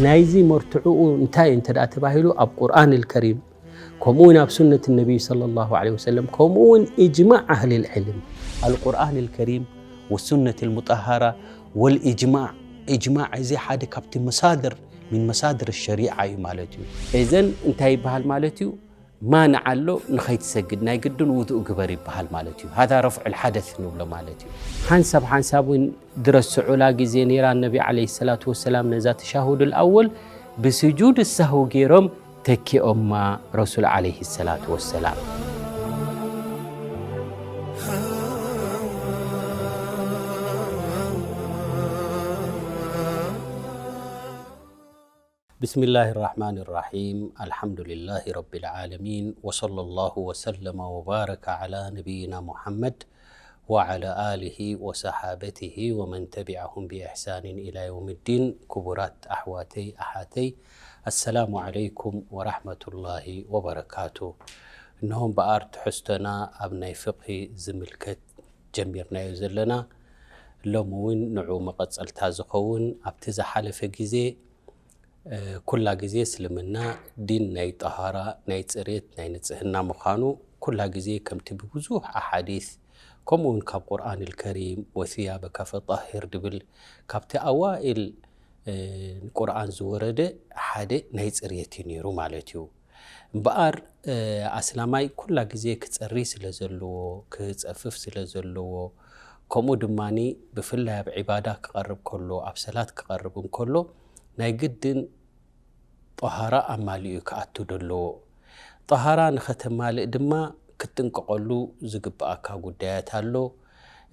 ናይዚ መርትዕኡ እንታይ እንተ ደኣ ተባሂሉ፣ ኣብ ቁርኣን ኣልከሪም፣ ከምኡ እውን ኣብ ሱነት ነቢይ ሰለላሁ ዐለይሂ ወሰለም፣ ከምኡ እውን ኢጅማዕ ኣህሊል ዕልም። ኣልቁርኣን ኣልከሪም ወሱነት ኣልሙጠሃራ ወልኢጅማዕ። ኢጅማዕ እዚ ሓደ ካብቲ መሳድር፣ ሚን መሳድር ሸሪዓ እዩ ማለት እዩ። እዘን እንታይ ይበሃል ማለት እዩ? ማንዓ ኣሎ፣ ንኸይትሰግድ ናይ ግድን ውዱእ ግበር ይበሃል ማለት እዩ። ሃዛ ረፍዑል ሓደስ ንብሎ ማለት እዩ። ሓንሳብ ሓንሳብ እውን ድረስዑላ ግዜ ነይራ፣ ነቢ ዓለይሂ ሰላቱ ወሰላም ነዛ ተሻሁዱል ኣወል ብስጁድ ሳህው ገይሮም ተኪኦማ ረሱል ዓለይሂ ሰላቱ ወሰላም። بسم الله الرحمن الرحيم. الحمد لله رب العالمين. وصلى الله وسلم وبارك على نبينا محمد وعلى آله وصحابته ومن تبعهم بإحسان إلى يوم الدين. ክቡራት ኣሕዋተይ ኣሓተይ፣ ኣሰላሙ ዓለይኩም ወራሕመቱላሂ ወበረካቱ። እነሆ እምበኣር ትሕዝቶና ኣብ ናይ ፍቕሂ ዝምልከት ጀሚርናዮ ዘለና። ሎሚ እውን ንዑ መቐጸልታ ዝኸውን ኣብቲ ዝሓለፈ ግዜ፣ እ፣ ኩላ ግዜ እስልምና ዲን ናይ ጠሃራ፣ ናይ ጽሬት፣ ናይ ንጽህና ምዃኑ ኩላ ግዜ ከምቲ ብብዙሕ ኣሓዲስ፣ ከምኡ እውን ካብ ቁርኣን ኣልከሪም "ወሲያበከ ፈጠሂር" ድብል ካብቲ ኣዋኢል፣ እ፣ ቁርኣን ዝወረደ ሓደ ናይ ጽሬት እዩ ነይሩ ማለት እዩ። እምበኣር፣ እ፣ ኣስላማይ ኩላ ግዜ ክጸሪ ስለ ዘለዎ፣ ክጸፍፍ ስለ ዘለዎ፣ ከምኡ ድማኒ ብፍላይ ኣብ ዒባዳ ክቐርብ ከሎ፣ ኣብ ሰላት ክቐርብ እንከሎ ናይ ግድን ጠሃራ ኣማሊኡ ክኣቱ ደለዎ። ጠሃራ ንኸተማልእ ድማ ክትጥንቀቐሉ ዝግብኣካ ጉዳያት ኣሎ።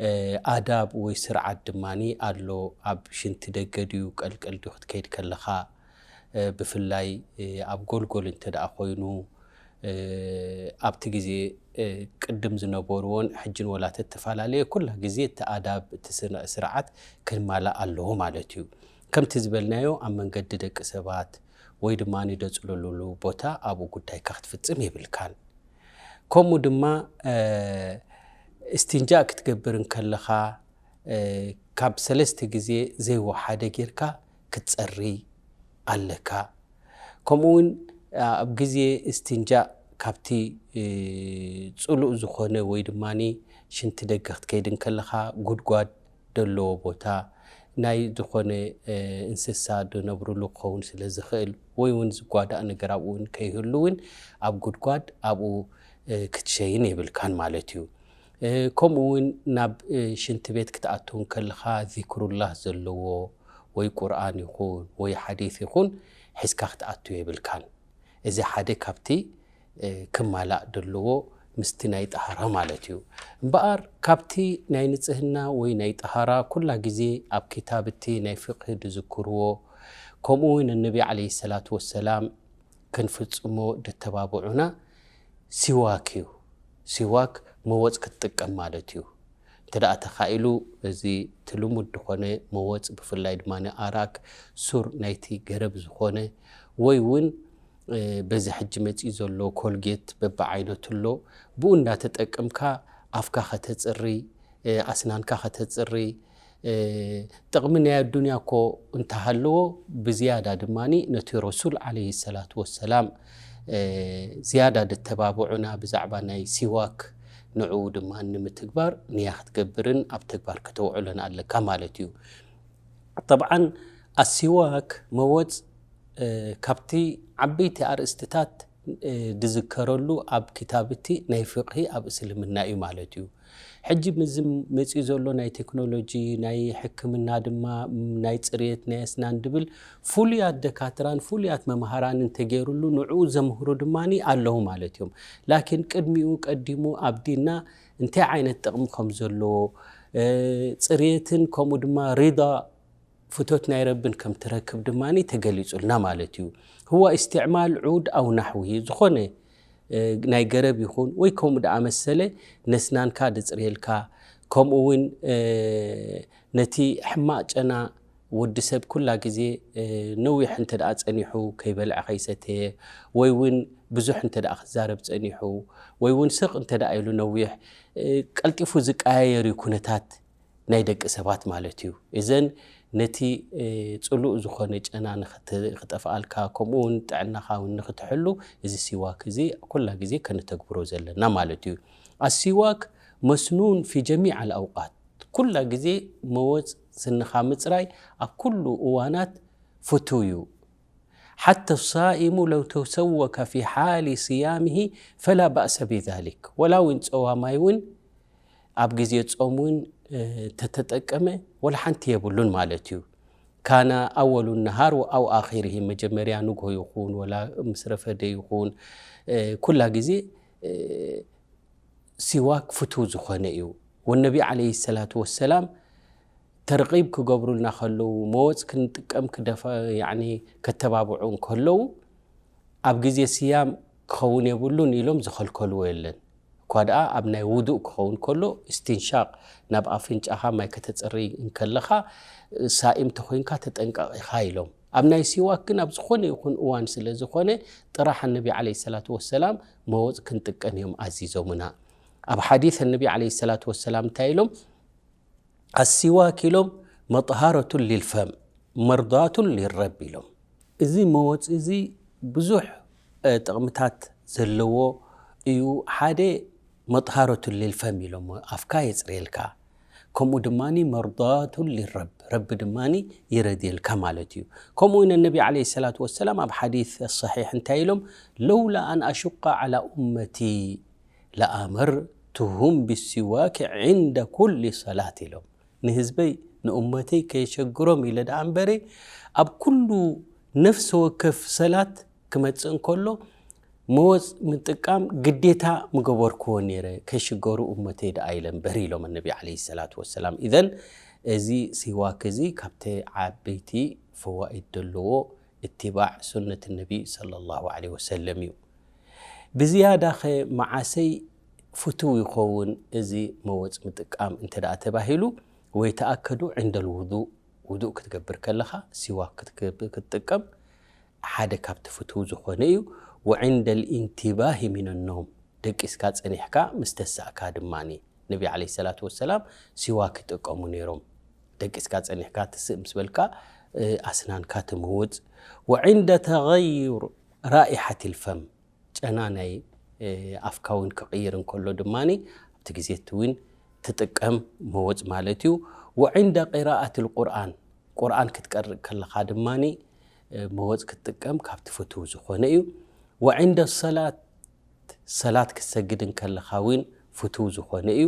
እ፣ ኣዳብ ወይ ስርዓት ድማኒ ኣሎ። ኣብ ሽንቲ ደገ ድዩ ቀልቀል ድዩ ክትከይድ ከለኻ፣ እ፣ ብፍላይ፣ እ፣ ኣብ ጎልጎል እንተ ደኣ ኮይኑ፣ እ፣ ኣብቲ ግዜ፣ እ፣ ቅድም ዝነበርዎን ሕጅን ወላ ተተፈላለየ፣ ኩላ ግዜ እቲ ኣዳብ፣ እቲ ስነ-፣ ስርዓት ክማላእ ኣለዎ ማለት እዩ። ከምቲ ዝበልናዮ፣ ኣብ መንገዲ ደቂ ሰባት ወይ ድማ ደጽለሉሉ ቦታ ኣብኡ ጉዳይካ ክትፍጽም የብልካን። ከምኡ ድማ፣ እ፣ እስትንጃእ ክትገብር እንከለኻ፣ እ፣ ካብ ሰለስተ ግዜ ዘይወሓደ ጌርካ ክትጸሪ ኣለካ። ከምኡ እውን ኣብ ግዜ እስትንጃእ ካብቲ፣ እ፣ ጽሉእ ዝኾነ ወይ ድማኒ ሽንቲ ደገ ክትከይድ እንከለኻ ጉድጓድ ደለዎ ቦታ፣ ናይ ዝኾነ፣ እ፣ እንስሳ ዝነብሩሉ ክኸውን ስለ ዝኽእል፣ ወይ እውን ዝጓዳእ ነገር ኣብኡ እውን ከይህሉ እውን ኣብ ጉድጓድ ኣብኡ፣ እ፣ ክትሸይን የብልካን ማለት እዩ። እ፣ ከምኡ እውን ናብ፣ እ፣ ሽንቲ ቤት ክትኣቱ እንከለኻ ዚክሩላህ ዘለዎ ወይ ቁርኣን ይኹን ወይ ሓዲስ ይኹን ሒዝካ ክትኣቱ የብልካን። እዚ ሓደ ካብቲ፣ እ፣ ክማላእ ደለዎ ምስቲ ናይ ጠሃራ ማለት እዩ። እምበኣር ካብቲ ናይ ንጽህና ወይ ናይ ጠሃራ ኩላ ግዜ ኣብ ክታብ እቲ ናይ ፍቅሂ ዝዝክርዎ፣ ከምኡ እውን ነቢ ዓለይሂ ሰላቱ ወሰላም ክንፍጽሞ ደተባብዑና ሲዋክ እዩ። ሲዋክ መወጽ ክትጥቀም ማለት እዩ። እንተ ደኣ ተኻኢሉ እዚ እቲ ልሙድ ዝኾነ መወጽ፣ ብፍላይ ድማ ንኣራክ ሱር ናይቲ ገረብ ዝኾነ፣ ወይ እውን፣ እ፣ በዚ ሕጂ መጺኡ ዘሎ ኮልጌት በብዓይነቱ ኣሎ። ብኡ እንዳተጠቀምካ ኣፍካ ከተጽሪ፣ እ፣ ኣስናንካ ከተጽሪ፣ እ፣ ጥቕሚ ናይ ኣዱንያ እኮ እንተሃለዎ፣ ብዝያዳ ድማኒ ነቲ ረሱል ዓለይሂ ሰላቱ ወሰላም፣ እ፣ ዝያዳ ደተባብዑና ብዛዕባ ናይ ሲዋክ፣ ንዕኡ ድማ ንምትግባር ንያ ክትገብርን ኣብ ተግባር ከተውዕሎን ኣለካ ማለት እዩ። ጠብዓን ኣሲዋክ መወጽ፣ እ፣ ካብቲ ዓበይቲ ኣርእስትታት፣ እ፣ ዝዝከረሉ ኣብ ክታብ እቲ ናይ ፍቅሂ ኣብ እስልምና እዩ ማለት እዩ። ሕጂ ምስዚ መጺኡ ዘሎ ናይ ቴክኖሎጂ፣ ናይ ሕክምና ድማ፣ ናይ ጽሬት፣ ናይ ኣስናን ድብል ፍሉያት ደካትራን ፍሉያት መምሃራን እንተገይሩሉ ንዕኡ ዘምህሩ ድማኒ ኣለዉ ማለት እዮም። ላኪን ቅድሚኡ ቀዲሙ ኣብ ዲንና እንታይ ዓይነት ጥቕሚ ከም ዘለዎ፣ እ፣ ጽሬትን ከምኡ ድማ ሪዳ ፍቶት ናይ ረብን ከም ትረክብ ድማኒ ተገሊጹልና ማለት እዩ። ህዋ እስትዕማል ዑድ ኣው ናሕዊ ዝኾነ፣ እ፣ ናይ ገረብ ይኹን ወይ ከምኡ ደኣ መሰለ ነስናንካ ድጽርየልካ፣ ከምኡ እውን፣ እ፣ ነቲ ሕማቕ ጨና ወዲ ሰብ ኩላ ግዜ፣ እ፣ ነዊሕ እንተ ደኣ ጸኒሑ ከይበልዐ ከይሰተየ ወይ እውን ብዙሕ እንተ ደኣ ክዛረብ ጸኒሑ ወይ እውን ስቕ እንተ ደኣ ኢሉ ነዊሕ፣ እ፣ ቀልጢፉ ዝቀያየር እዩ ኩነታት ናይ ደቂ ሰባት ማለት እዩ። እዘን ነቲ ጽሉእ ዝኾነ ጨና ክጠፍኣልካ፣ ከምኡ እውን ጥዕናኻ እውን ንክትሕሉ፣ እዚ ሲዋክ እዚ ኩላ ግዜ ከነተግብሮ ዘለና ማለት እዩ። ኣሲዋክ መስኑን ፊ ጀሚዕ ኣልኣውቃት፣ ኩላ ግዜ መወፅ ስንኻ ምፅራይ ኣብ ኩሉ እዋናት ፍቱው እዩ። ሓተ ሳኢሙ ለው ተሰወከ ፊ ሓሊ ስያምሂ ፈላ ባእሰ ቢዛሊክ። ወላ እውን ፀዋማይ እውን ኣብ ግዜ ጾም እውን ተተጠቀመ ወላ ሓንቲ የብሉን ማለት እዩ። ካነ ኣወሉ ነሃር ኣው ኣኺርሂ፣ መጀመርያ ንግሆ ይኹን ወላ ምስ ረፈደ ይኹን ኩላ ግዜ ሲዋክ ፍቱው ዝኾነ እዩ። ወነቢ ዓለይሂ ሰላቱ ወሰላም ተርቂብ ክገብሩልና ከለዉ፣ መወፅ ክንጥቀም ክደፋ ያኒ ከተባብዑ እንከለዉ፣ ኣብ ግዜ ስያም ክኸውን የብሉን ኢሎም ዝኸልከልዎ የለን። እኳ ደኣ ኣብ ናይ ውዱእ ክኸውን ከሎ፣ እስትንሻቕ፣ ናብ ኣፍንጫኻ ማይ ከተፅሪ እንከለኻ፣ ሳኢም ተኾይንካ ተጠንቀቕ ኢኻ ኢሎም። ኣብ ናይ ሲዋክ ግን ኣብ ዝኾነ ይኹን እዋን ስለ ዝኾነ፣ ጥራሕ ኣነቢ ዓለይሂ ሰላቱ ወሰላም መወፅ ክንጥቀም እዮም ኣዚዞምና። ኣብ ሓዲስ ኣነቢ ዓለይሂ ሰላቱ ወሰላም እንታይ ኢሎም? ኣሲዋክ ኢሎም መጥሃረቱን ሊልፈም መርዳቱን ሊረብ ኢሎም። እዚ መወፅ እዚ ብዙሕ ጥቕምታት ዘለዎ እዩ። ሓደ መጥሃረቱን ሊልፈም ኢሎም፣ ኣፍካ የፅርየልካ፣ ከምኡ ድማ መርዳቱን ሊረብ፣ ረቢ ድማ ይረድየልካ ማለት እዩ። ከምኡ እውን ነቢ ዓለይሂ ሰላቱ ወሰላም ኣብ ሓዲስ ሰሒሕ እንታይ ኢሎም? ለውላ ኣን ኣሹቃ ዓላ ኡመቲ ለኣመርቱሁም ብሲዋክ ዕንደ ኩሊ ሰላት ኢሎም። ንህዝበይ ንኡመተይ ከየሸግሮም ኢለ ደኣ እምበረ፣ ኣብ ኩሉ ነፍሲ ወከፍ ሰላት ክመጽእ እንከሎ መወፅ ምጥቃም ግዴታ ምገበርክዎ ነይረ፣ ከይሽገሩ እመተይ ደኣ ኢለ እምበር ኢሎም ነቢ ዓለይሂ ሰላቱ ወሰላም። ኢዘን እዚ ሲዋክ እዚ ካብቲ ዓበይቲ ፈዋኢድ ዘለዎ እትባዕ ሱነት ነቢ ሰለላሁ ዓለይሂ ወሰለም እዩ። ብዝያዳ ኸ መዓሰይ ፍቱው ይኸውን እዚ መወፅ ምጥቃም እንተ ደኣ ተባሂሉ፣ ወይ ተኣከዱ ዕንደል ውዱእ፣ ውዱእ ክትገብር ከለኻ ሲዋክ ክትገብ-፣ ክትጥቀም ሓደ ካብቲ ፍቱው ዝኾነ እዩ። ወዕንደል ኢንቲባሂ ሚነ ኖም፣ ደቂስካ ጸኒሕካ ምስ ተሳእካ ድማ ነቢ ዓለይሂ ሰላቱ ወሰላም ሲዋክ ይጥቀሙ ነይሮም። ደቂስካ ጸኒሕካ ትስእ ምስ በልካ፣ እ፣ ኣስናንካ ትምውጽ። ወዕንደ ተገዩር ራኢሓት ልፈም፣ ጨና ናይ፣ እ፣ ኣፍካ እውን ክቕይር እንከሎ ድማ ኣብቲ ግዜ እቲ እውን ትጥቀም መወጽ ማለት እዩ። ወዕንደ ቂራኣት ልቁርኣን፣ ቁርኣን ክትቀርእ ከለኻ ድማ፣ እ፣ መወጽ ክትጥቀም ካብቲ ፍቱው ዝኾነ እዩ። ወዕንደ ሰላት፣ ሰላት ክትሰግድ እንከለኻ እውን ፍቱው ዝኾነ እዩ።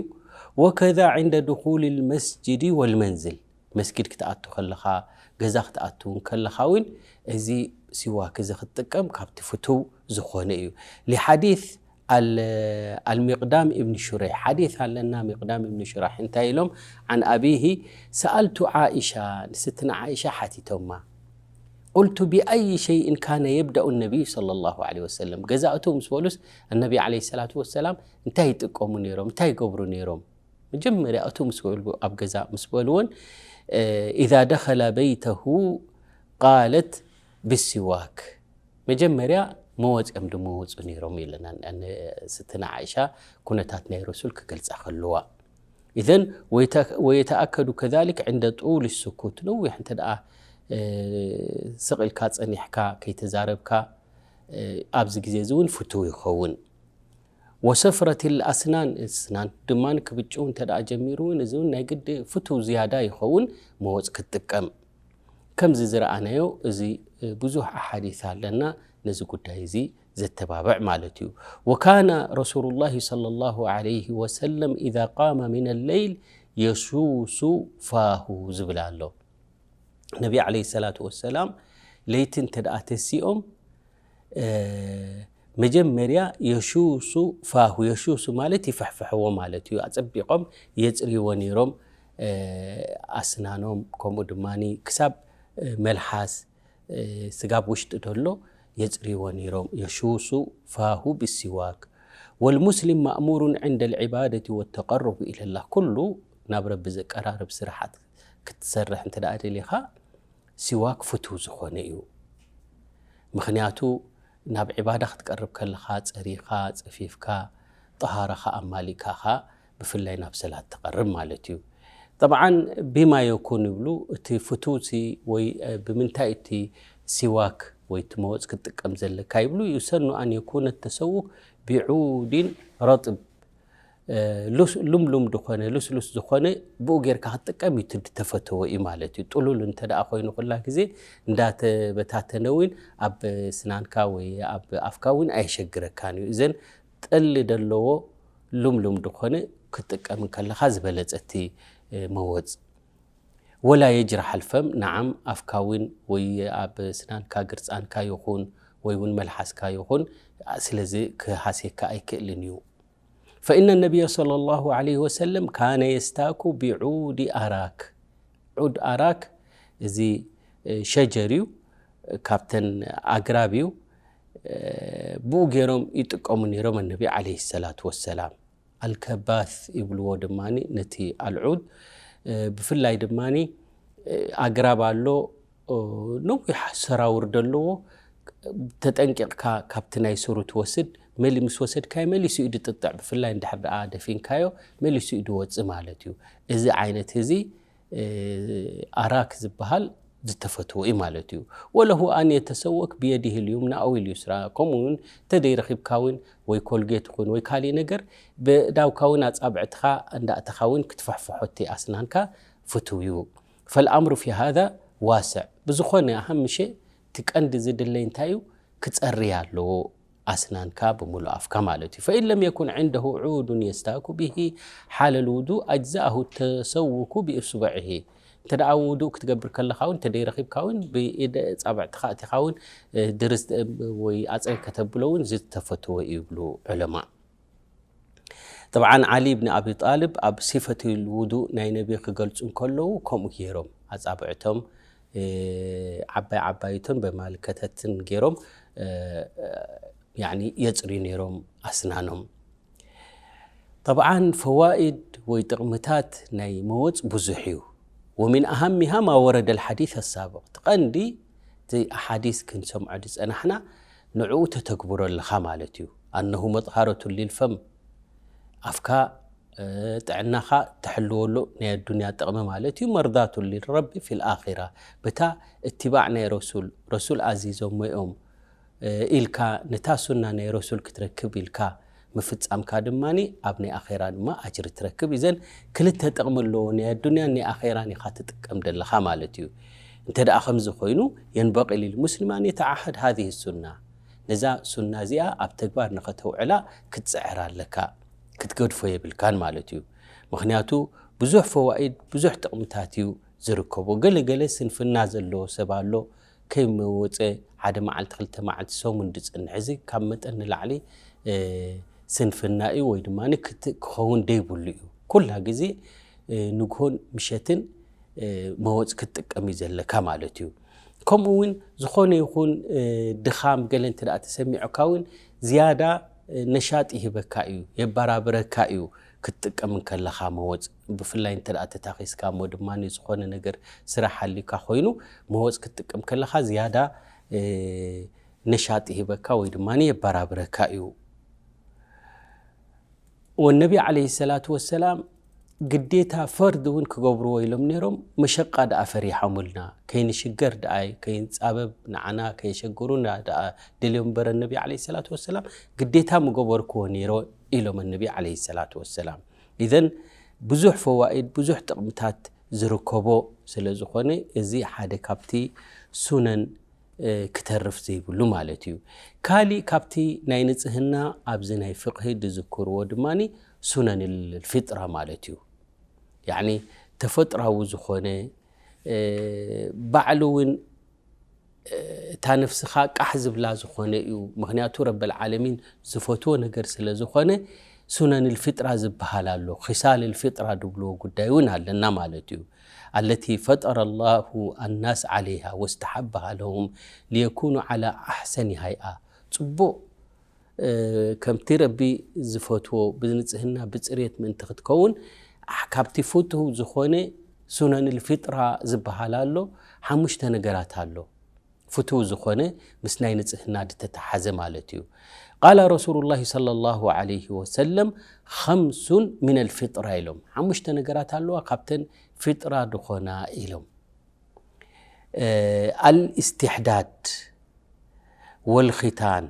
ወከዛ ዕንደ ድኹል ልመስጅዲ ወልመንዝል፣ መስጊድ ክትኣቱ ከለኻ፣ ገዛ ክትኣቱ እውን ከለኻ እውን እዚ ሲዋክ እዚ ክትጥቀም ካብቲ ፍቱው ዝኾነ እዩ። ሊሓዲስ ኣል-፣ ኣልሚቅዳም እብኒ ሹረይሕ ሓዲስ ኣለና። ሚቅዳም እብኒ ሹራይሕ እንታይ ኢሎም? ዓን ኣቢሂ ሰኣልቱ ዓኢሻ፣ ንስትና ዓኢሻ ሓቲቶማ። ቁልቱ ቢኣይ ሸይእን ካነ የብደኡ ነቢዩ ሰለላሁ ዓለይሂ ወሰለም። ገዛ እቱ ምስ በሉስ፣ ኣነቢ ዓለይሂ ሰላቱ ወሰላም እንታይ ይጥቀሙ ነይሮም? እንታይ ይገብሩ ነይሮም? መጀመርያ እቱ ምስ በሉ፣ ኣብ ገዛ ምስ በልዎን፣ እ፣ ኢዛ ደኸለ በይተሁ ቃለት ብሲዋክ። መጀመርያ መወፂኦም ድመወፁ ነይሮም ኢለና። ን-፣ ስትና ዓኢሻ ኩነታት ናይ ረሱል ክገልፃ ከለዋ። ኢዘን ወይተ-፣ ወየተኣከዱ ከዛሊክ ዕንደ ጡል ስኩት፣ ነዊሕ እንተ ደኣ፣ እ፣ ስቕ ኢልካ ጸኒሕካ ከይተዛረብካ፣ እ፣ ኣብዚ ግዜ እዚ እውን ፍቱው ይኸውን። ወሰፍረት ልኣስናን፣ ኣስናን ድማ ክብጭው እንተ ደኣ ጀሚሩ እውን፣ እዚ እውን ናይ ግዲ ፍቱው ዝያዳ ይኸውን መወጽ ክትጥቀም። ከምዚ ዝረኣናዮ፣ እዚ፣ እ፣ ብዙሕ ኣሓዲስ ኣለና ነዚ ጉዳይ እዚ ዘተባብዕ ማለት እዩ። ወካነ ረሱሉላሂ ሰለላሁ ዓለይሂ ወሰለም ኢዛ ቃመ ሚነ ለይል የሹሱ ፋሁ ዝብል ኣሎ። ነቢ ዓለይሂ ሰላቱ ወሰላም ለይቲ እንተ ደኣ ተሲኦም፣ እ፣ መጀመርያ የሹሱ ፋሁ፣ የሹሱ ማለት ይፍሕፍሕዎ ማለት እዩ። ኣጸቢቖም የጽርይዎ ነይሮም፣ እ፣ ኣስናኖም፣ ከምኡ ድማኒ ክሳብ፣ እ፣ መልሓስ፣ እ፣ ስጋብ ውሽጢ ደሎ የጽርይዎ ነይሮም። የሹሱ ፋሁ ብሲዋክ። ወልሙስሊም ማእሙሩን ዕንደ ልዕባደቲ ወተቀሩብ ኢለላህ። ኩሉ ናብ ረቢ ዘቀራርብ ስራሓት ክትሰርሕ እንተ ደኣ ደሊኻ፣ ሲዋክ ፍቱው ዝኾነ እዩ። ምኽንያቱ፣ ናብ ዕባዳ ክትቀርብ ከለኻ፣ ጸሪኻ፣ ጸፊፍካ፣ ጠሃራኻ ኣማሊእካ ኸኣ፣ ብፍላይ ናብ ሰላት ትቐርብ ማለት እዩ። ጠብዓን ቢማ የኩን ይብሉ፣ እቲ ፍትውሲ ወይ ብምንታይ እቲ ሲዋክ ወይ እቲ መወፅ ክትጥቀም ዘለካ ይብሉ። ይሰኑ ኣን የኩነ ተሰውክ ቢዑዲን ረጥብ፣ ሉምሉም ዝኾነ ልስሉስ ዝኾነ ብኡ ጌርካ ክትጥቀም እዩ ተፈተወ እዩ ማለት እዩ። ጥሉል እንተ ደኣ ኮይኑ ኩላ ግዜ እንዳተበታተነ እውን ኣብ ስናንካ ወይ ኣብ ኣፍካ እውን ኣየሸግረካን እዩ። እዘን ጠሊ ዘለዎ ልምሉም ድኾነ ክትጥቀም ከለኻ ዝበለጸቲ መወጽ። ወላ የጅራሕ ኣልፈም፣ ነዓም ኣፍካ እውን ወይ ኣብ ስናንካ ግርጻንካ ይኹን ወይ እውን መልሓስካ ይኹን ስለዚ ክሃስየካ ኣይክእልን እዩ። ፈኢነ ነቢይ صلى الله عليه وسلم ካነ የስታኩ ቢዑዲ ኣራክ። ዑድ ኣራክ እዚ ሸጀር እዩ፣ ካብተን ኣግራብ እዩ። ብኡ ገይሮም ይጥቀሙ ነይሮም ኣነቢ ዓለይሂ ሰላቱ ወሰላም። ኣልከባስ ይብልዎ ድማ ነቲ ኣልዑድ። ብፍላይ ድማ ኣግራብ ኣሎ፣ ነዊሕ ሰራውር ዘለዎ፣ ተጠንቂቕካ ካብቲ ናይ ስሩ ትወስድ፣ መሊ ምስ ወሰድካዮ መሊሱ እዩ ድጥጥዕ። ብፍላይ እንድሕር ደኣ ደፊንካዮ መሊሱ እዩ ድወፅእ ማለት እዩ። እዚ ዓይነት እዚ ኣራክ ዝበሃል ዝተፈትዎ እዩ ማለት እዩ። ወለሁ ኣን የተሰወክ ብየዲህ ልዩምና ኣው ልዩስራ። ከምኡ እውን ተደይረኺብካ እውን ወይ ኮልጌት ይኹን ወይ ካሊእ ነገር ብዳውካ እውን ኣጻብዕትኻ እንዳእተኻ እውን ክትፍሕፍሖ እቲ ኣስናንካ ፍትው እዩ። ፈልኣምሩ ፊ ሃዛ ዋስዕ። ብዝኾነ ኣሃምሸ እቲ ቀንዲ ዝድለይ እንታይ እዩ? ክጸሪ ኣለዎ ኣስናንካ ብምሉእ ኣፍካ ማለት እዩ። ፈኢን ለም የኩን ዕንደሁ ዑዱን የስታኩ ብሂ ሓለል ውዱእ ኣጅዛኣሁ ተሰውኩ ብእስበዕሂ። እንተ ደኣ ውዱእ ክትገብር ከለኻ እውን እንተ ደይረኺብካ እውን ብኢደ ጻብዕትኻ ኣቲኻ እውን ድርስ ወይ ኣጽሪ ከተብሎ እውን ዝተፈትወ እዩ ይብሉ ዑለማ። ጠብዓን ዓሊ ብን ኣቢ ጣልብ ኣብ ሲፈት ውዱእ ናይ ነቢ ክገልጹ እንከለዉ ከምኡ ገይሮም ኣጻብዕቶም ዓባይ ዓባይቶን በማልከተትን ገይሮም የፅርዩ ነይሮም ኣስናኖም። ጠብዓን ፈዋኢድ ወይ ጥቕምታት ናይ መወፅ ብዙሕ እዩ። ወሚን ኣሃሚሃ ማ ወረደ ልሓዲስ ኣሳብቕ፣ እቲ ቀንዲ እቲ ሓዲስ ክንሰምዖ ዝፀናሕና ንዕኡ ተተግብሮ ኣለኻ ማለት እዩ። ኣነሁ መጥሃረቱ ሊልፈም፣ ኣፍካ ጥዕናኻ ተሕልወሉ ናይ ኣዱንያ ጥቕሚ ማለት እዩ። መርዳቱ ሊረቢ ፊል ኣኺራ፣ በታ እትባዕ ናይ ረሱል፣ ረሱል ኣዚዞሞ እዮም ኢልካ ነታ ሱና ናይ ረሱል ክትረክብ ኢልካ ምፍጻምካ ድማ ኣብ ናይ ኣኼራ ድማ ኣጅሪ ትረክብ። እዘን ክልተ ጥቕሚ ኣለዎ፣ ናይ ኣዱንያን ናይ ኣኼራን ኢኻ ትጥቀም ደለኻ ማለት እዩ። እንተ ደኣ ከምዚ ኮይኑ የንበቂ ሊልሙስሊም ኣን የተዓሃድ ሃዚህ ሱና፣ ነዛ ሱና እዚኣ ኣብ ተግባር ንኸተውዕላ ክትጽዕር ኣለካ፣ ክትገድፎ የብልካን ማለት እዩ። ምኽንያቱ ብዙሕ ፈዋኢድ ብዙሕ ጥቕምታት እዩ ዝርከቦ። ገለ ገለ ስንፍና ዘለዎ ሰብ ኣሎ፣ ከይመወፀ ሓደ መዓልቲ ክልተ መዓልቲ ሰሙን ዝፅንሕ፣ እዚ ካብ መጠን ንላዕሊ ስንፍና እዩ ወይ ድማ ክኸውን ደይብሉ እዩ። ኩላ ግዜ ንግሆን ምሸትን መወፅ ክትጥቀም እዩ ዘለካ ማለት እዩ። ከምኡ እውን ዝኾነ ይኹን ድኻም ገለ እንተ ደኣ ተሰሚዑካ እውን ዝያዳ ነሻጥ ይህበካ እዩ፣ የበራብረካ እዩ ክትጥቀም እንከለኻ መወፅ። ብፍላይ እንተ ደኣ ተታኺስካ እሞ ድማ ዝኾነ ነገር ስራሕ ሃልዩካ ኮይኑ መወፅ ክትጥቀም ከለኻ ዝያዳ ነሻጥ ይህበካ ወይ ድማ የበራብረካ እዩ። ወነቢ ዓለይሂ ሰላቱ ወሰላም ግዴታ ፈርድ እውን ክገብርዎ ኢሎም ነይሮም። መሸቃ ደኣ ፈሪሖምልና፣ ከይንሽገር ደኣ ከይንጻበብ፣ ንዓና ከየሸግሩና ደኣ ደልዮም እምበር ነቢ ዓለይሂ ሰላቱ ወሰላም ግዴታ ምገበርክዎ ነይሮ ኢሎም ነቢ ዓለይሂ ሰላቱ ወሰላም። ኢዘን ብዙሕ ፈዋኢድ ብዙሕ ጥቕምታት ዝርከቦ ስለ ዝኾነ እዚ ሓደ ካብቲ ሱነን ክተርፍ ዘይብሉ ማለት እዩ። ካሊእ ካብቲ ናይ ንጽህና ኣብዚ ናይ ፍቕሂ ዝዝክርዎ ድማ ሱነን ልፊጥራ ማለት እዩ። ያዕኒ ተፈጥራዊ ዝኾነ ባዕሉ እውን እታ ነፍስኻ ቃሕ ዝብላ ዝኾነ እዩ። ምኽንያቱ ረበል ዓለሚን ዝፈትዎ ነገር ስለ ዝኾነ ሱነን ልፊጥራ ዝበሃል ኣሎ። ኺሳል ልፊጥራ ድብልዎ ጉዳይ እውን ኣለና ማለት እዩ። ኣለቲ ፈጠረ ላሁ ኣናስ ዓለይሃ ወስተሓበሃ ለሁም ሊየኩኑ ዓላ ኣሕሰኒ ሃይኣ። ፅቡቕ ከምቲ ረቢ ዝፈትዎ ብንፅህና ብፅሬት ምእንቲ ክትከውን ካብቲ ፍትው ዝኾነ ሱነን ልፊጥራ ዝበሃል ኣሎ። ሓሙሽተ ነገራት ኣሎ። ፍትው ዝኾነ ምስ ናይ ንጽህና ዝተተሓዘ ማለት እዩ። ቃለ ረሱሉላሂ ሰለላሁ ዐለይሂ ወሰለም ኸምሱን ሚነል ፊጥራ ኢሎም ሓሙሽተ ነገራት ኣለዋ ካብተን ፊጥራ ዝኾና ኢሎም። ኣልእስትሕዳድ ወልኺታን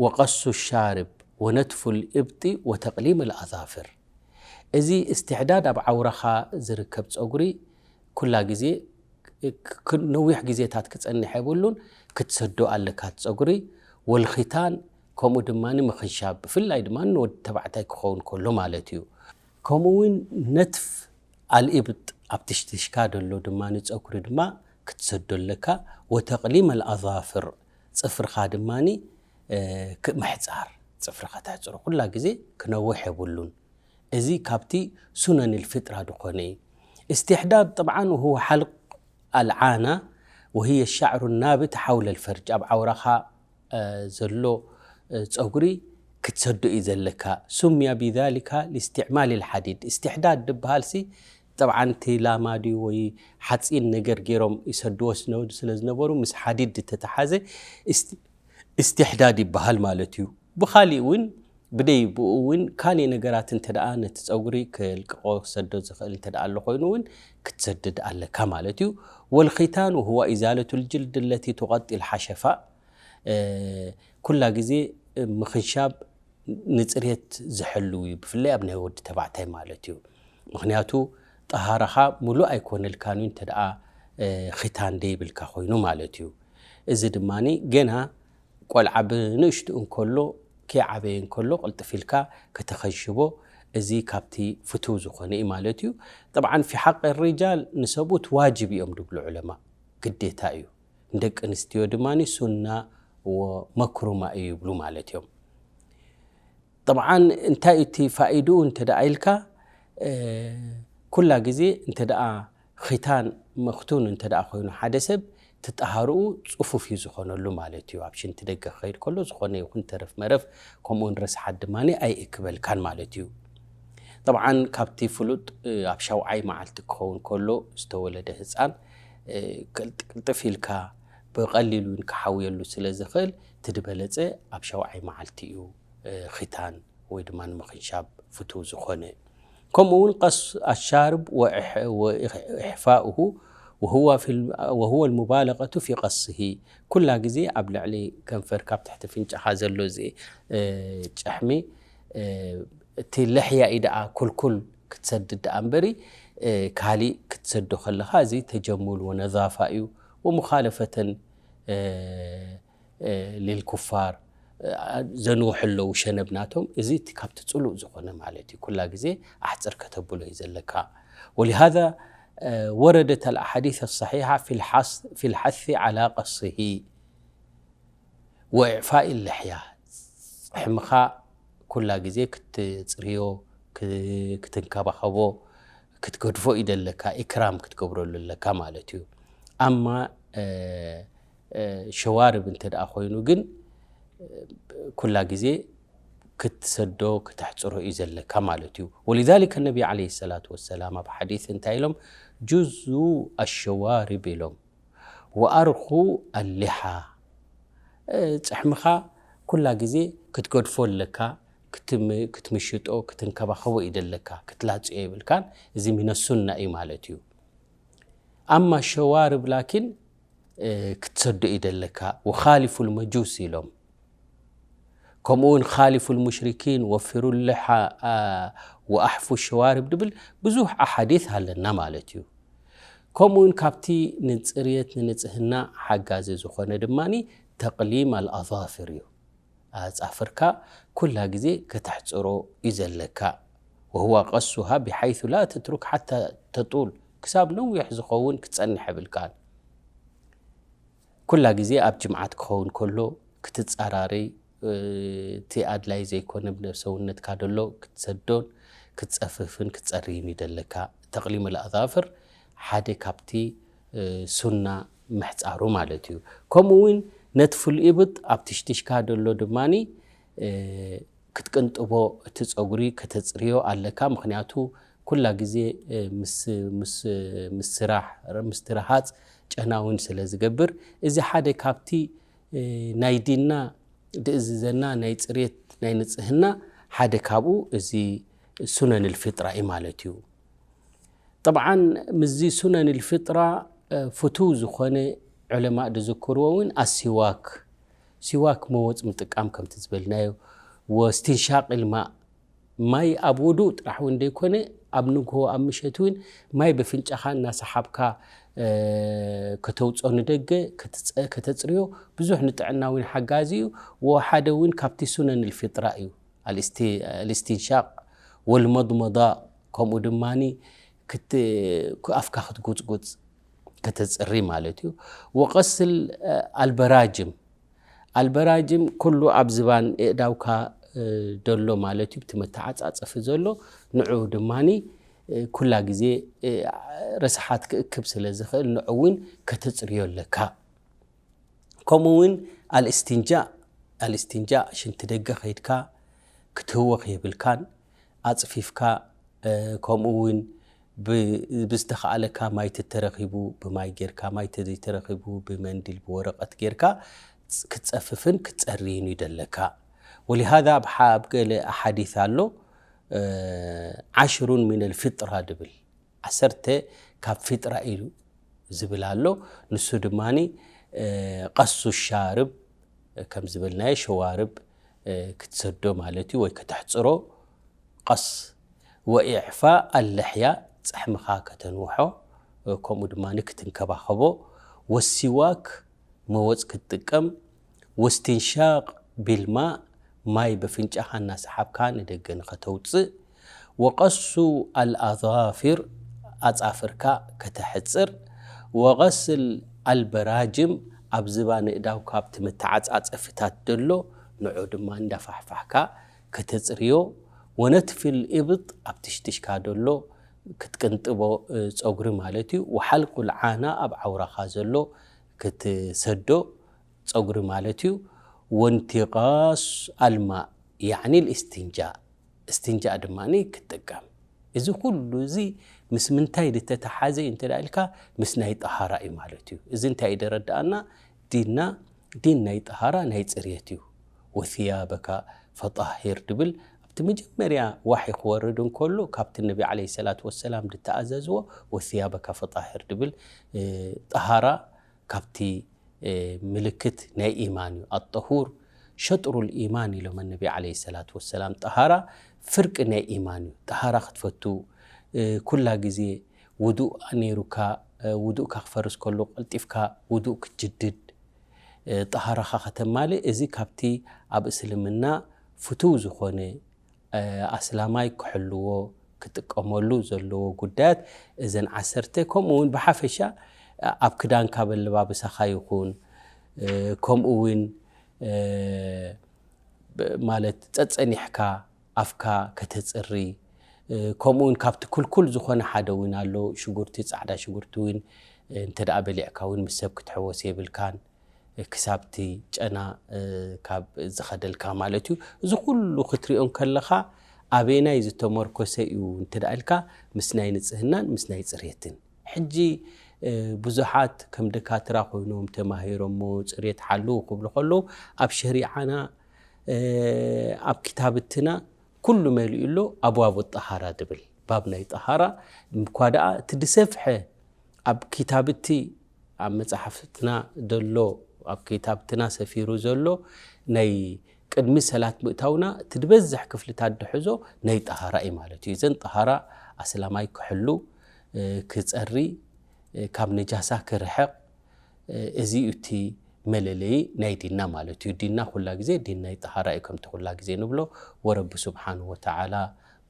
ወቀሱ ሻርብ ወነትፉ ልእብጢ ወተቅሊም ልኣዛፍር። እዚ እስትሕዳድ ኣብ ዓውራኻ ዝርከብ ፀጉሪ ኩላ ግዜ ነዊሕ ግዜታት ክፀንሕ የብሉን። ክትሰዶ ኣለካ ፀጉሪ። ወልኺታን ከምኡ ድማ ምኽንሻብ ብፍላይ ድማ ንወዲ ተባዕታይ ክኸውን ከሎ ማለት እዩ። ከምኡ እውን ነትፍ ኣልኢብጥ ኣብ ትሽትሽካ ደሎ ድማ ንፀጉሪ ድማ ክትሰዶ ኣለካ። ወተቅሊም ኣልኣዛፍር ፅፍርኻ ድማ ምሕፃር ፅፍርኻ ተሕፅሮ ኩላ ግዜ ክነውሕ የብሉን። እዚ ካብቲ ሱነን ልፍጥራ ዝኾነ እዩ። እስትሕዳድ ጥብዓን ወህወ ሓልቅ ኣልዓና ወህየ ሻዕሩ ናብት ሓውለ ልፈርጅ ኣብ ዓውራኻ ዘሎ ፀጉሪ ክትሰዶ እዩ ዘለካ። ሱምያ ቢዛሊካ ሊስትዕማል ልሓዲድ። እስትሕዳድ ድበሃል ሲ ጠብዓን እቲ ላማ ድዩ ወይ ሓፂን ነገር ገይሮም ይሰድዎ ስለ ዝነበሩ ምስ ሓዲድ ዝተተሓዘ እስትሕዳድ ይበሃል ማለት እዩ። ብካሊእ እውን ብደይ ብኡ እውን ካሊእ ነገራት እንተ ደኣ ነቲ ፀጉሪ ክልቅቆ ክሰዶ ዝኽእል እንተ ደኣ ኣሎ ኮይኑ እውን ክትሰድድ ኣለካ ማለት እዩ። ወልኺታን ወህዋ ኢዛለቱ ልጅልድ ለቲ ትغጢ ልሓሸፋ ኩላ ግዜ ምኽንሻብ ንፅሬት ዝሕልው እዩ፣ ብፍላይ ኣብ ናይ ወዲ ተባዕታይ ማለት እዩ። ምክንያቱ ጠሃራኻ ሙሉእ ኣይኮነልካን እዩ እንተ ደኣ ኺታን ደይብልካ ኮይኑ ማለት እዩ። እዚ ድማ ገና ቆልዓ ብንእሽቱ እንከሎ ከይዓበየ እንከሎ ቅልጥፍ ኢልካ ከተኸንሽቦ፣ እዚ ካብቲ ፍትው ዝኾነ እዩ ማለት እዩ። ጠብዓን ፊ ሓቂ ሪጃል ንሰብኡት ዋጅብ እዮም ድብሉ ዑለማ፣ ግዴታ እዩ። ንደቂ ኣንስትዮ ድማ ሱና ወመክሩማ እዩ ይብሉ ማለት እዮም። ጠብዓን እንታይ እቲ ፋኢድኡ እንተ ደኣ ኢልካ ኩላ ግዜ እንተ ደኣ ኺታን መኽቱን እንተ ደኣ ኮይኑ ሓደ ሰብ ትጠሃርኡ ጽፉፍ እዩ ዝኾነሉ ማለት እዩ። ኣብ ሽንቲ ደገ ክኸይድ ከሎ ዝኾነ ይኹን ተረፍ መረፍ ከምኡውን ረስሓት ድማ ኣይእክበልካን ማለት እዩ። ጠብዓን ካብቲ ፍሉጥ ኣብ ሻውዓይ መዓልቲ ክኸውን ከሎ ዝተወለደ ህፃን ቅልጥፍ ኢልካ ብቐሊሉ ክሓውየሉ ስለ ዝኽእል እቲ ዝበለፀ ኣብ ሻውዓይ መዓልቲ እዩ ኺታን ወይ ድማ ንምኽንሻብ ፍቱው ዝኾነ። ከምኡ እውን ቀስ ኣሻርብ ወኢሕፋኡሁ ወሁወ ልሙባለቀቱ ፊ ቀስሂ። ኩላ ግዜ ኣብ ልዕሊ ከንፈር ካብ ትሕቲ ፍንጫኻ ዘሎ እዚ ጨሕሚ እቲ ልሕያ እዩ ደኣ ኩልኩል ክትሰድድ ደኣ እምበሪ ካሊእ ክትሰዶ ከለኻ እዚ ተጀሙል ወነዛፋ እዩ። ወሙኻለፈተን ሊልኩፋር ዘንውሑ ኣለዉ ሸነብ ናቶም። እዚ እቲ ካብቲ ፅሉእ ዝኾነ ማለት እዩ። ኩላ ግዜ ኣሕፅር ከተብሎ እዩ ዘለካ። ወሊሃዛ ወረደት ኣልኣሓዲስ ኣሰሒሓ ፊ ልሓሲ ዓላ ቀስሂ ወኢዕፋኢ ልሕያ። ፅሕምኻ ኩላ ግዜ ክትፅርዮ ክትንከባኸቦ ክትገድፎ እዩ ደለካ። ኢክራም ክትገብረሉ ኣለካ ማለት እዩ። ኣማ ሸዋርብ እንተ ደኣ ኮይኑ ግን ኩላ ግዜ ክትሰዶ ክተሕፅሮ እዩ ዘለካ ማለት እዩ። ወሊዛሊከ ነቢ ዓለይሂ ሰላቱ ወሰላም ኣብ ሓዲስ እንታይ ኢሎም? ጁዙ ኣሸዋርብ ኢሎም። ወኣርኹ ኣሊሓ። ፅሕምኻ ኩላ ግዜ ክትገድፎ ኣለካ። ክትምሽጦ ክትንከባኸቦ እዩ ደለካ። ክትላፅዮ የብልካን። እዚ ሚነ ሱና እዩ ማለት እዩ። ኣማ ሸዋርብ ላኪን ክትሰዶ እዩ ደለካ። ወኻሊፉ ልመጁስ ኢሎም። ከምኡ እውን ኻሊፉ ልሙሽሪኪን ወፊሩ ልሓ ወኣሕፉ ሸዋርብ ድብል ብዙሕ ኣሓዲት ኣለና ማለት እዩ። ከምኡ እውን ካብቲ ንፅርየት ንንፅህና ሓጋዚ ዝኾነ ድማ ተቅሊም ኣልኣዛፍር እዩ። ኣፃፍርካ ኩላ ግዜ ከተሕፅሮ እዩ ዘለካ። ወህዋ ቀሱሃ ብሓይሱ ላ ተትሩክ ሓታ ተጡል፣ ክሳብ ነዊሕ ዝኸውን ክትፀንሕ የብልካን። ኩላ ግዜ ኣብ ጅምዓት ክኸውን ከሎ ክትፃራረይ እቲ ኣድላይ ዘይኮነ ብሰውነትካ ደሎ ክትሰዶን ክትፀፍፍን ክትፀርይን ይደለካ። ተቅሊም ኣልኣዛፍር ሓደ ካብቲ ሱና ምሕፃሩ ማለት እዩ። ከምኡ እውን ነትፉል ኢብጥ ኣብ ትሽትሽካ ደሎ ድማ ክትቅንጥቦ እቲ ፀጉሪ ከተፅርዮ ኣለካ። ምክንያቱ ኩላ ግዜ ምስ ስራሕ ምስቲ ረሃፅ ጨና እውን ስለ ዝገብር እዚ ሓደ ካብቲ ናይ ዲንና ድእዝዘና ናይ ፅሬት ናይ ንፅህና ሓደ ካብኡ እዚ ሱነን ልፍጥራ እዩ ማለት እዩ። ጠብዓን ምስዚ ሱነን ልፍጥራ ፍቱው ዝኾነ ዑለማእ ዝዝክርዎ እውን ኣሲዋክ፣ ሲዋክ መወፅ ምጥቃም ከምቲ ዝበልናዮ፣ ወስትንሻቅ ልማእ፣ ማይ ኣብ ውዱእ ጥራሕ እውን ዘይኮነ ኣብ ንግሆ ኣብ ምሸት እውን ማይ በፍንጫኻ እናሰሓብካ ከተውፅኦ ንደገ ከተፅርዮ ብዙሕ ንጥዕና እውን ሓጋዚ እዩ። ወሓደ እውን ካብቲ ሱነን ልፊጥራ እዩ። ኣልእስቲንሻቅ ወልመድመዳ፣ ከምኡ ድማ ኣፍካ ክትጉፅጉፅ ከተፅሪ ማለት እዩ። ወቀስል ኣልበራጅም፣ ኣልበራጅም ኩሉ ኣብ ዝባን የእዳውካ ደሎ ማለት እዩ፣ እቲ መተዓፃፀፊ ዘሎ ንዑ ድማ ኩላ ግዜ ረስሓት ክእክብ ስለ ዝኽእል ንዑ እውን ከተፅርዮ ኣለካ። ከምኡ እውን ኣልእስቲንጃእ፣ ኣልእስቲንጃእ ሽንቲ ደገ ከይድካ ክትህወኽ የብልካን። ኣፅፊፍካ ከምኡ እውን ብዝተኸኣለካ ማይ ተተረኺቡ ብማይ ጌርካ፣ ማይ ተዘይተረኺቡ ብመንድል ብወረቐት ጌርካ ክትፀፍፍን ክትፀርይን እዩ ደለካ። ወሊሃዛ ኣብ ገለ ኣሓዲት ኣሎ፣ ዓሽሩን ሚነል ፊጥራ ድብል፣ ዓሰርተ ካብ ፊጥራ እዩ ዝብል ኣሎ። ንሱ ድማ ቀሱ ሻርብ፣ ከም ዝበልናዮ ሸዋርብ ክትሰዶ ማለት እዩ ወይ ከተሕፅሮ። ቀስ ወኢዕፋ ኣለሕያ፣ ፃሕምኻ ከተንውሖ፣ ከምኡ ድማ ክትንከባኸቦ። ወሲዋክ መወፅ ክትጥቀም፣ ወስትንሻቅ ቢልማእ፣ ማይ በፍንጫኻ እናሰሓብካ ንደገ ንኸተውፅእ፣ ወቀሱ ኣልኣዛፊር፣ ኣፃፍርካ ከተሕፅር፣ ወቀስል ኣልበራጅም፣ ኣብ ዝባ ንእዳው ካብቲ መተዓፃፀፍታት ደሎ ንዑ ድማ እንዳፋሕፋሕካ ከተፅርዮ፣ ወነትፊል ኢብጥ፣ ኣብ ትሽትሽካ ደሎ ክትቅንጥቦ ፀጉሪ ማለት እዩ። ወሓልቁል ዓና፣ ኣብ ዓውራኻ ዘሎ ክትሰዶ ፀጉሪ ማለት እዩ። ወንቲቃስ ኣልማእ ያዕኒ ልእስትንጃእ፣ እስትንጃእ ድማ ክትጥቀም። እዚ ኩሉ እዚ ምስ ምንታይ ዝተተሓዘ እዩ እንተ ኢልካ፣ ምስ ናይ ጠሃራ እዩ ማለት እዩ። እዚ እንታይ እዩ ደረዳኣና? ዲንና፣ ዲን ናይ ጠሃራ ናይ ፅርየት እዩ። ወثيابك فطهر ድብል ኣብቲ መጀመርያ ዋሒ ክወርድ እንከሎ ካብቲ ነቢ ዓለይሂ ሰላቱ ወሰላም ዝተኣዘዝዎ ወثيابك فطهر ድብል፣ ጠሃራ ካብቲ ምልክት ናይ ኢማን እዩ። ኣጠሁር ሸጥሩ ልኢማን ኢሎም ነቢ ዓለይሂ ሰላቱ ወሰላም። ጠሃራ ፍርቂ ናይ ኢማን እዩ። ጠሃራ ክትፈቱ፣ ኩላ ግዜ ውዱእ ነይሩካ፣ ውዱእካ ክፈርስ ከሎ ቀልጢፍካ ውዱእ ክትጅድድ፣ ጠሃራኻ ከተማልእ፣ እዚ ካብቲ ኣብ እስልምና ፍቱው ዝኾነ ኣስላማይ ክሕልዎ ክጥቀመሉ ዘለዎ ጉዳያት እዘን ዓሰርተ፣ ከምኡ እውን ብሓፈሻ ኣብ ክዳንካ በለባብሳኻ ይኹን፣ ከምኡ እውን ማለት ጸጸኒሕካ ኣፍካ ከተጽሪ፣ ከምኡ እውን ካብቲ ክልኩል ዝኾነ ሓደ እውን ኣሎ። ሽጉርቲ፣ ጻዕዳ ሽጉርቲ እውን እንተ ደኣ በሊዕካ እውን ምስ ሰብ ክትሕወስ የብልካን። ክሳብቲ ጨና ካብ ዝኸደልካ ማለት እዩ። እዚ ኩሉ ክትሪኦ እንከለኻ ኣበየናይ ዝተመርኮሰ እዩ እንተ ደኣ ኢልካ፣ ምስ ናይ ንጽህናን ምስ ናይ ጽሬትን። ሕጂ ብዙሓት ከም ደካትራ ኮይኖም ተማሂሮሞ ጽሬት ሓልው ክብሉ ከለዉ፣ ኣብ ሸሪዓና ኣብ ክታብትና ኩሉ መሊኡ ኣሎ። ኣብዋቡ ጠሃራ ድብል ባብ ናይ ጠሃራ እኳ ደኣ እቲ ድሰፍሐ ኣብ ክታብቲ ኣብ መጽሓፍትና ዘሎ፣ ኣብ ክታብትና ሰፊሩ ዘሎ ናይ ቅድሚ ሰላት ምእታውና እቲ ድበዝሕ ክፍልታት ድሕዞ ናይ ጠሃራ እዩ ማለት እዩ። እዘን ጠሃራ ኣስላማይ ክሕሉ፣ ክጸሪ፣ ካብ ነጃሳ ክርሕቕ፣ እዚ እዩ እቲ መለለዪ ናይ ዲንና ማለት እዩ። ዲንና ኩላ ግዜ ዲን ናይ ጠሃራ እዩ፣ ከምቲ ኩላ ግዜ ንብሎ። ወረቢ ስብሓንሁ ወተዓላ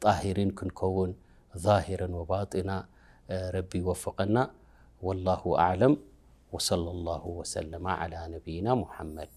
ጣሂሪን ክንከውን ዛሂረን ወባጢና ረቢ ይወፍቐና። ወላሁ ኣዕለም። ወሰለ ላሁ ወሰለመ ዓላ ነቢይና ሙሓመድ።